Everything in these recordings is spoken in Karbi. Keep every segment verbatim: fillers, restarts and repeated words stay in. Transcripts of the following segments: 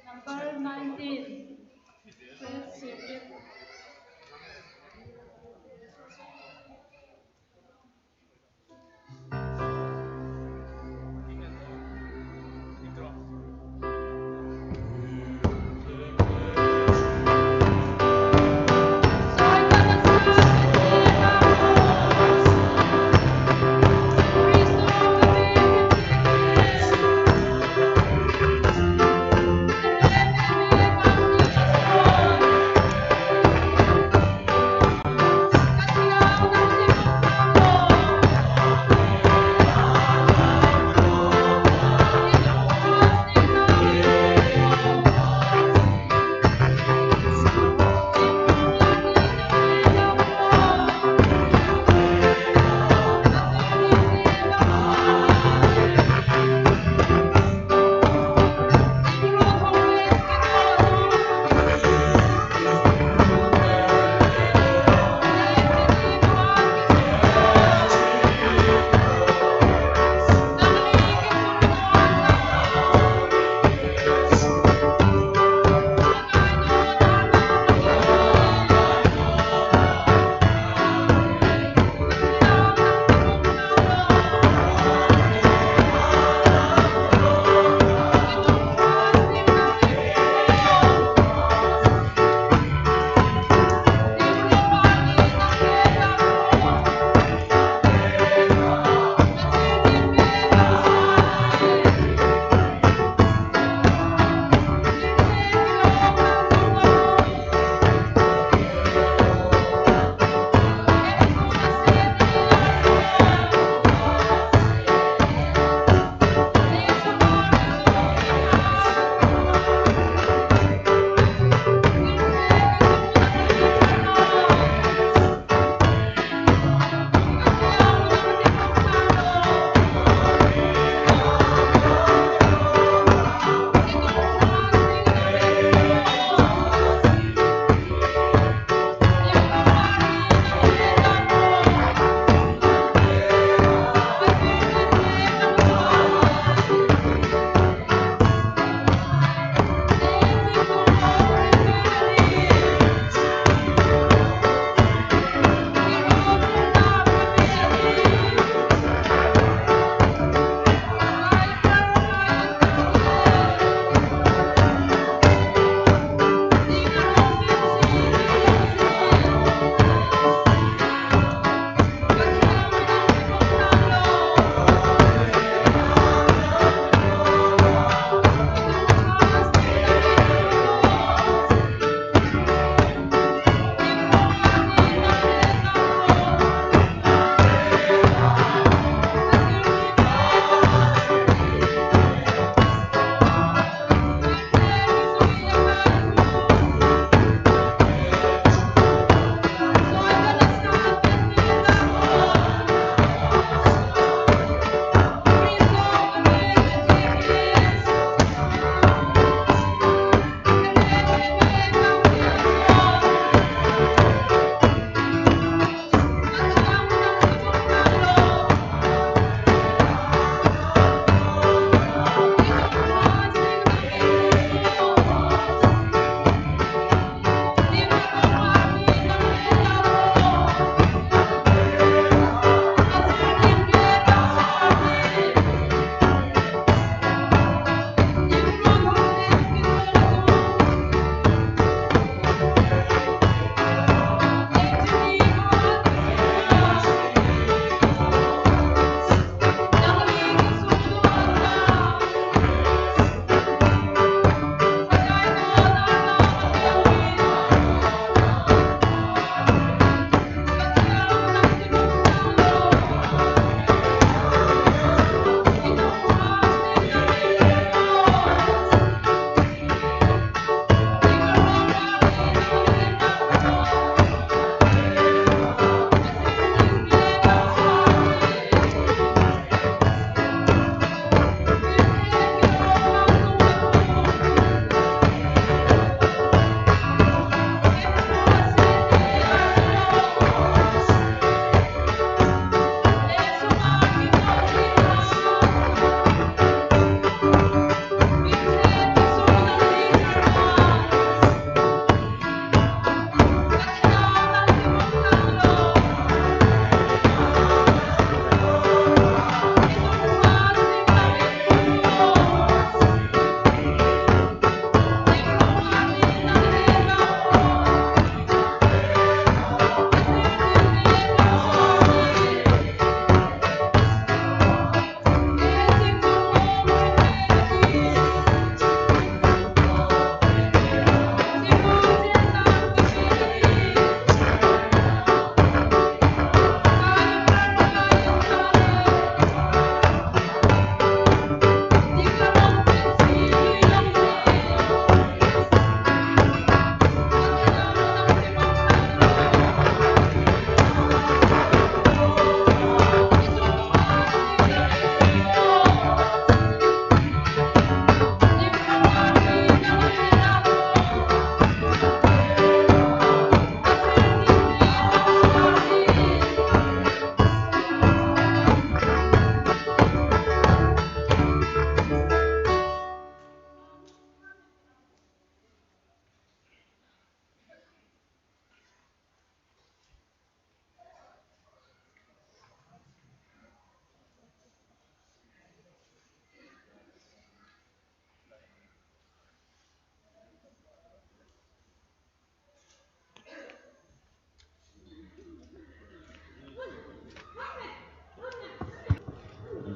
Number nineteen. Please sit.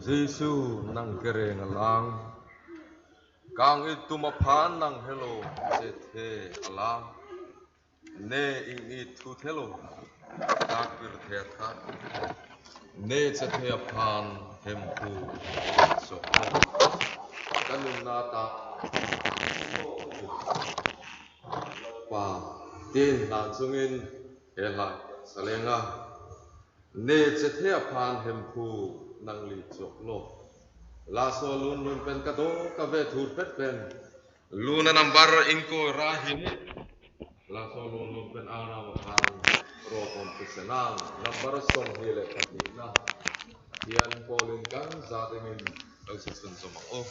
Jisu nangkereng alang, kang-ik atum aphan nanghelo chethe alang. Ne ingni thu thelo, dak pirthe athak. Ne chethe aphan Hemphu choklo. Kaningje ta pa tin nang sungin hela salenga. Ne chethe aphan Hemphu nangli choklo. Laso lunlun pen kadokave thurpet pen lun anumber ingkoi ra hini. Laso lunlun pen Arnam aphan ro pon pise nang number song hile pati na. Hian polin kang jadengin kang season soma oh.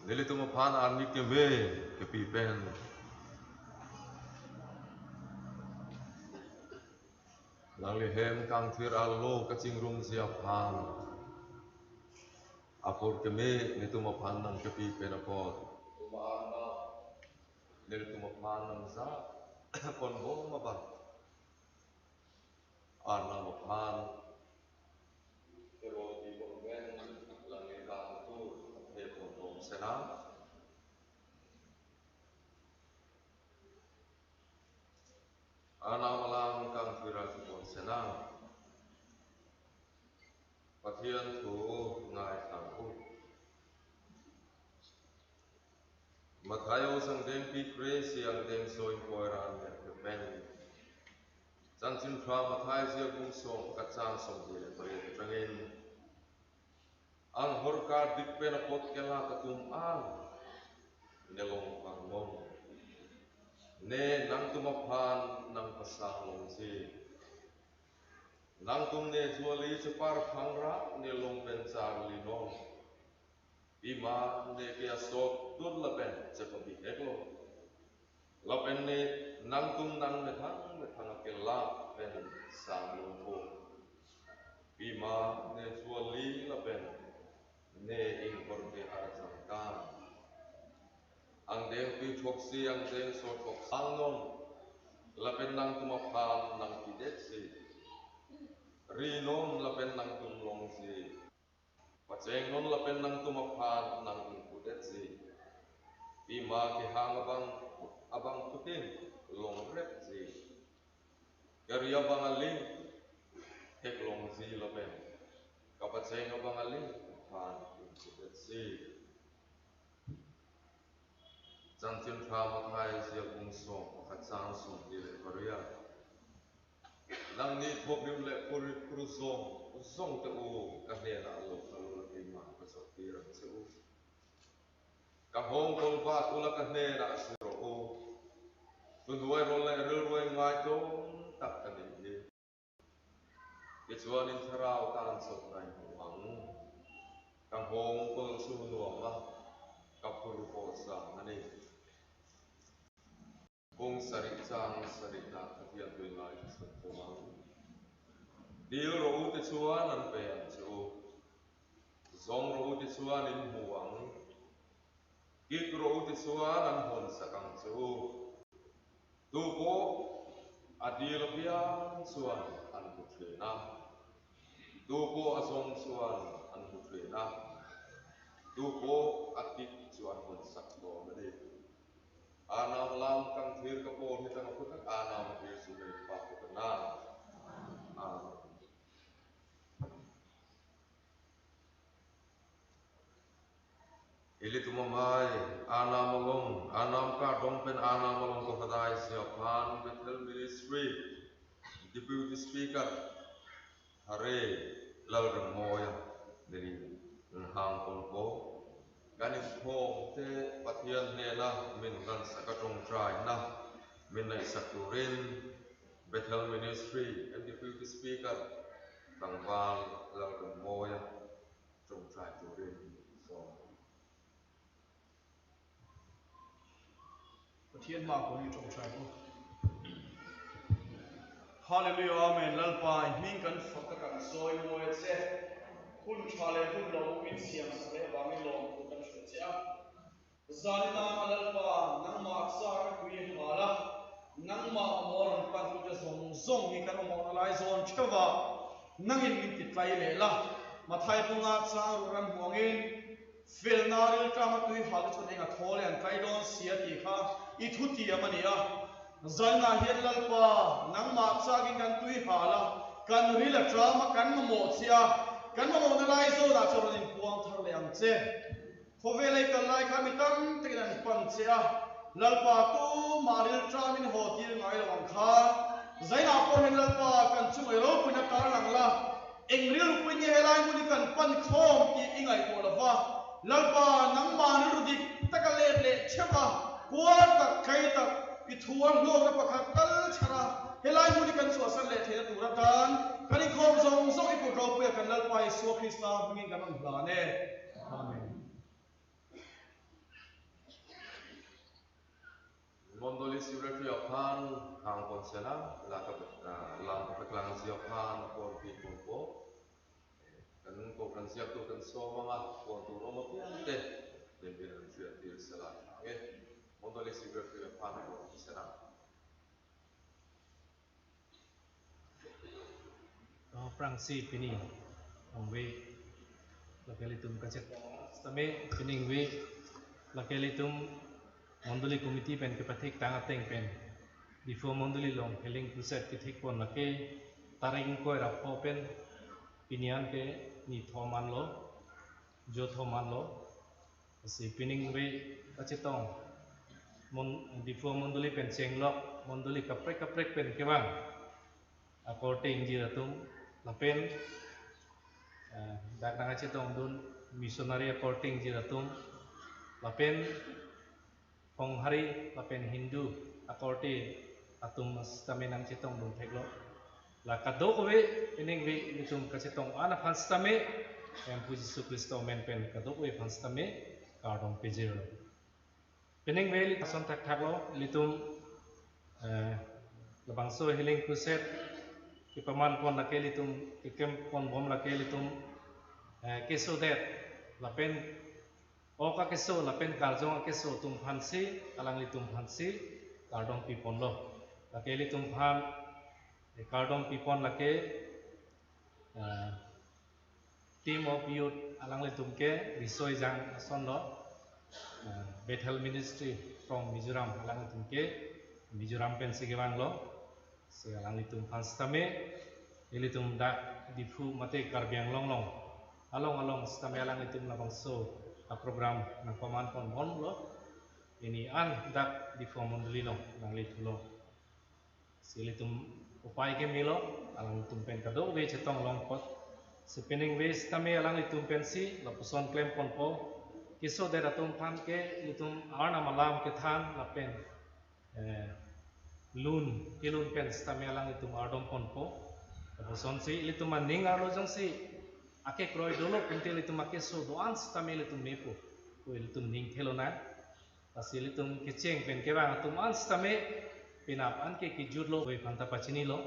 Nelitum aphan arni keme kepi pen nangli hem kangthir alo kachingrumji aphan apor keme nelitum aphan nangkepi pen apot nelitum aphan nangja ponbom abang Arnam aphan keroi pon pen nangli kangthir aphe ponbom senang. Arnam alam kangthir apon senang. Pathian thu ngai thang u. Matthai osangdeng phlikre isi angdengso ingkoi ra hini pen. Chanchin Phra Matthai isi abung song kachang song hini pen changin. Anghor kardik pen apot kelak atum an, ne long pangnon. Ne nangtum aphan nangpasang longji. Nangtum ne juali chepar phangra ne long pen charlinon. Pima ne ke asot dur lapen chepabihek lo. Lapen ne nangtum nangmethang methang akelak pen sang longpo. Pima ne juali lapen ne inghor ke arjang kan. Angdengpi Throksi angdeng so throksi. Vangnon lapen nangtum aphan nangpidetji. Rinon lapen nangtum longji. Pachengnon lapen nangtum aphan nang-ingpudetji. Pima kehang abang, abangphutin longrepji. Keri abang aling theklongji lapen kapacheng abang aling aphan ingpudetji. Jangchin Tha Mathai isi abung song, kachetong song, isi le korea. Nangni thoprim le phuri phru jong, jong te o, kahne na alo, alo la pima, kachok pi rang che o. Kahong kolbat o la kahne na asiro o. Tunduai rol le ril ruai ngai tong, tak kani ni. Kechuan in tharau tan sok nai huang. Kanghong pul sunuama. Kapur po sa mani. Kung sari chang sari na katian tuin lai san tumang. Dil ro u te chuan an pe an chu. Zong ro u te chuan in huang. Kik ro u te chuan an hon sakang chu. Tupo adil abiang chuan an huthena. Tupo azong chuan an huthena. Tupo atik chuan hon sak do mede. Anam lam kangthir kapo hitang aputak anam athir sume pa putana. Amen. Ilitum amei, anam along, anam kardom pen anam along kohadai si aphan Bethel Ministry, Deputy Speaker, Hare Lalrengmoya, neli hang ponpo. Kani thom te Pathian nena min ran saka chongchai na, min nai saturin, Bethel Ministry, M D P Speaker, Tangval Lalrengmoya, chongchai turin. So. Pathian ma ko ni chongchai ko. Hallelujah, amen. Lalpa, hming kan fakta kan soi mo etse. Hun chale hun lo min siam sale ba min lo kan soi che a. Zani na Lalpa, nangma aksa ka kui hala, nangma amor an pan kuja zong zong ni kan amor alai zon cheva, nangin min titlai le la, Mathai punga chang ruran huangin, filna ril tram atui hal chun eng athole an kai don sia ti kha, ithu ti amani a. Zani na hian Lalpa, nangma aksa kin kan tui hala, kan ril a tram a kan mamo sia, kan mamo na lai zon a choro in puang thar le ang che. Khovelai kalai kami tam tekin an pan che a. Lalpa tu ma ril tram in hotir ngai lo ang kha. Zani na pon hin Lalpa kan chung ai lo pun a kar lang la. Eng ril pun ye helai muni kan pan khom ti ingai ko la va. Lalpa nangma ni rudik ta ka le le cheva. Kuar ta kai ta ithuan lo na pakha kal chara. Helai muni kan suasan le thena tura tan. Kan ikhom zong zong ipu rau puya kan Lalpa Isu Krista hmingin kan ang la ne. Amen. Mondoli Secretary aphan hang pon sena, la ka, ah, lam kapaklangji aphan pon pi pon po. Kan ko kan siap tu kan so manga pon tu nomor tu te. Bin bin an siap tir sela. Okay. Mondoli Secretary aphan pon sena. Oh, prangsi pini ongve lake ilitum kachetong sitame, pini ongve lake ilitum mondoli committee pen kepathik tang ateng pen Diphu mondoli along healing crusade kethik pon lake tarik ingkoi ra pho pen pini an ke ni thom anlo, jo thom anlo. Si pini ongve kachetong mon-, Diphu mondoli pen chenglok mondoli kaprek kaprek pen kevang akorte ingjir atum lapen, eh, dak nangkachetongdun missionary akorte ingjir atum lapen Honghari lapen Hindu akorte atum sitame nangchetongdun theklo. La kadokave pini ongve ilitum kachetong an aphan sitame Hemphu Jisu Khristo amen pen kadokave aphan sitame kardom pejirlo. Pini ongve ili ason thakthaklo ilitum, eh, labangso healing crusade kepaman pon lake ilitum, keklem pon bom lake ilitum, eh, keso det lapen ok akeso lapen karjong akeso atum aphansi, alanglitum aphansi kardom piponlo. Lake ilitum aphan, eh, kardom pipon lake, eh, Team of Youth alanglitum ke riso ejang asonlo, eh, Bethel Ministry from Mizoram alanglitum ke Mizoram pensi kevanglo. Si alanglitum aphan sitame, ilitum dak Diphu mate Karbi Anglong along, along along sitame alanglitum labangso a-program nangpaman ponbomlo. Pini an dak Diphu mondoli along nanglithulo. Si ilitum upai ke melo, alanglitum pen kadokave chetong long apot. Si peningve sitame alanglitum pensi lapuson klem ponpo. Keso det atum aphan ke ilitum Arnam alam kethan lapen, eh, lun, kelun pen sitame alanglitum ardom ponpo. Lapusonsi ilitum aning arlo jongsi akekroi dolo pulote ilitum akeso do-an sitame ilitum mepo pu ilitum ning thelonang. Lasi ilitum kecheng pen kevang atum an sitame penap an ke kejutlo, ove aphan ta pachinilo.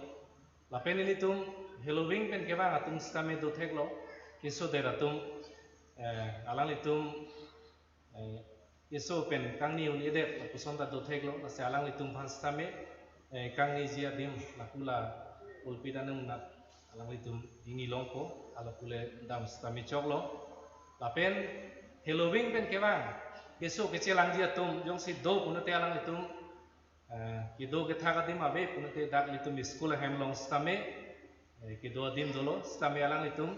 Lapen ilitum heloving pen kevang atum sitame dotheklo. Keso det atum, eh, alanglitum, eh, keso pen kangni un-edet lapuson ta dotheklo. Lasi alanglitum aphan sitame, eh, kangniji adim lapu la pulpit anung nat alanglitum ingni longpo, halapu le dam sitame choklo. Lapen heloving pen kevang keso kechelangji atum jongsi do pulote alanglitum, eh, kedo kethak adim ave pulote dak ilitum school ahem along sitame, eh, kedo adim dolo sitame alanglitum,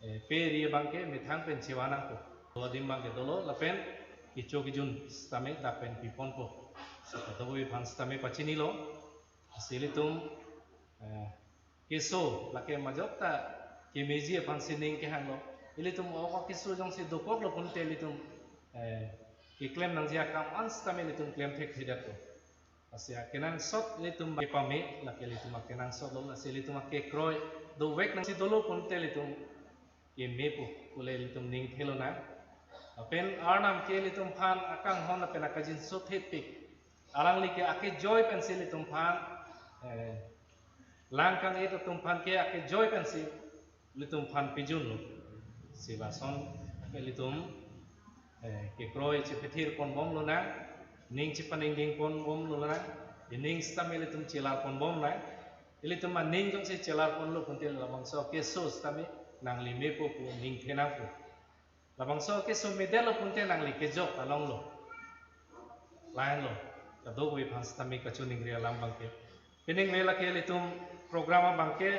eh, pe ri abangke methang pen chevanangpo. Do adim abangke dolo lapen kecho kejun sitame dak pen piponpo. Si kadokave aphan sitame pachinilo. Si ilitum, eh, keso lake majok ta kemeji aphansi ning kehanglo. Ilitum ok akeso jongsi dokoklo pulote ilitum, eh, keklem nangji akam an sitame ilitum klem thekthedetlo. Lasi akenangsot ilitum kepame, lake ilitum akenangsotlo, lasi ilitum akekroi dovek nangsi dolo pulote ilitum kemepo pu le ilitum ning thelonang. Lapen Arnam ke ilitum aphan akanghon lapen akajinso thepik. Alangli ke akejoi pensi ilitum aphan, eh, lang kang-et atum aphan ke akejoi pensi ilitum aphan pijunlo. Si lason ke ilitum, eh, kekroi chepethir ponbomlonang, ning chepaningding ponbomlonang, ining sitame ilitum chelar ponbomnang. Ilitum aning jongsi chelar ponlo pulote labangso keso sitame nangli mepo pu ning thenangpo. Labangso keso medetlo pulote nangli kejok alonglo. Lahenlo, kadokave aphan sitame kachiningri alam abangke. Peningve lake ilitum program abangke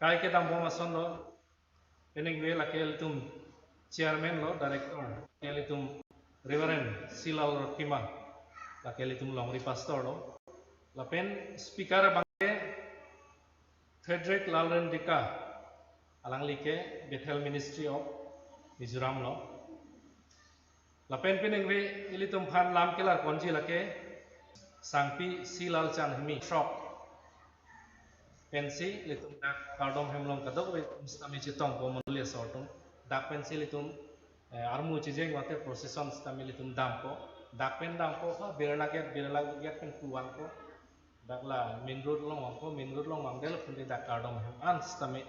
kai kedambom asonlo. Peningve lake ilitum chairman lo, director, lake ilitum Reverend Silal Rokima, lake ilitum longri pastor lo. Lapen speaker abangke Frederick Lalren Deka, alangli ke Bethel Ministry of Mizoram lo. Lapen peningve ilitum aphan lam kelar ponji lake Sangpi Silal Chanhimi Throk pensi ilitum dak kardom hem along kadokave sitame chetongpo mondoli asor atum. Dak pensi ilitum, eh, armu chejeng mate procession sitame ilitum dampo. Dak pen dampo, ha Birla Gate, Birla Gate pen pu vangpo. Dak la main road along vangpo, main road along vangdetlo pulote dak kardom hem an sitame,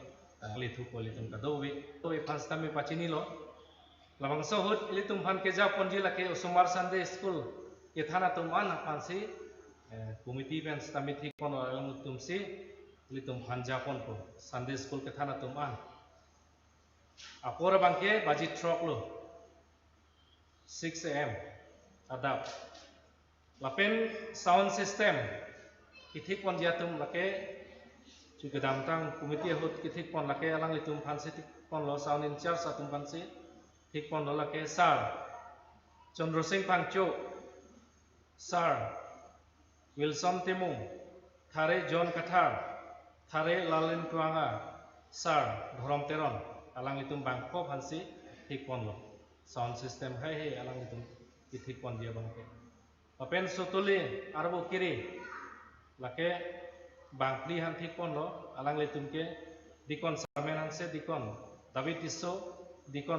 eh, lethupo ilitum kadokave. To aphan sitame pachinilo. Labangso ahut ilitum aphan keja ponji lake osomar Sunday School kethan atum an aphansi, eh, committee pen sitame thik ponlo, alangtum si ilitum aphan ja ponpo Sunday School kethan atum an. Apor abangke baji throk lo, six A M adap. Lapen sound system kethik ponji atum lake chu kedamtang committee ahut kethik pon lake alanglitum aphansi thik ponlo, sound in charge atum aphansi thik ponlo lake Sir Chandra Singh Phangcho, Sir Wilson Timung, Thare John Kathar, Thare Lalin Tuanga, Sir Dhorom Teron, alanglitum bangpho aphansi thik ponlo. Sound system haihai alanglitum kethik ponji abangke. Lapen Sotuli Arbo Kiri, lake bangphli aphan thik ponlo, alanglitum ke Deacon Sarmen Hanse, Deacon David Tisso, Deacon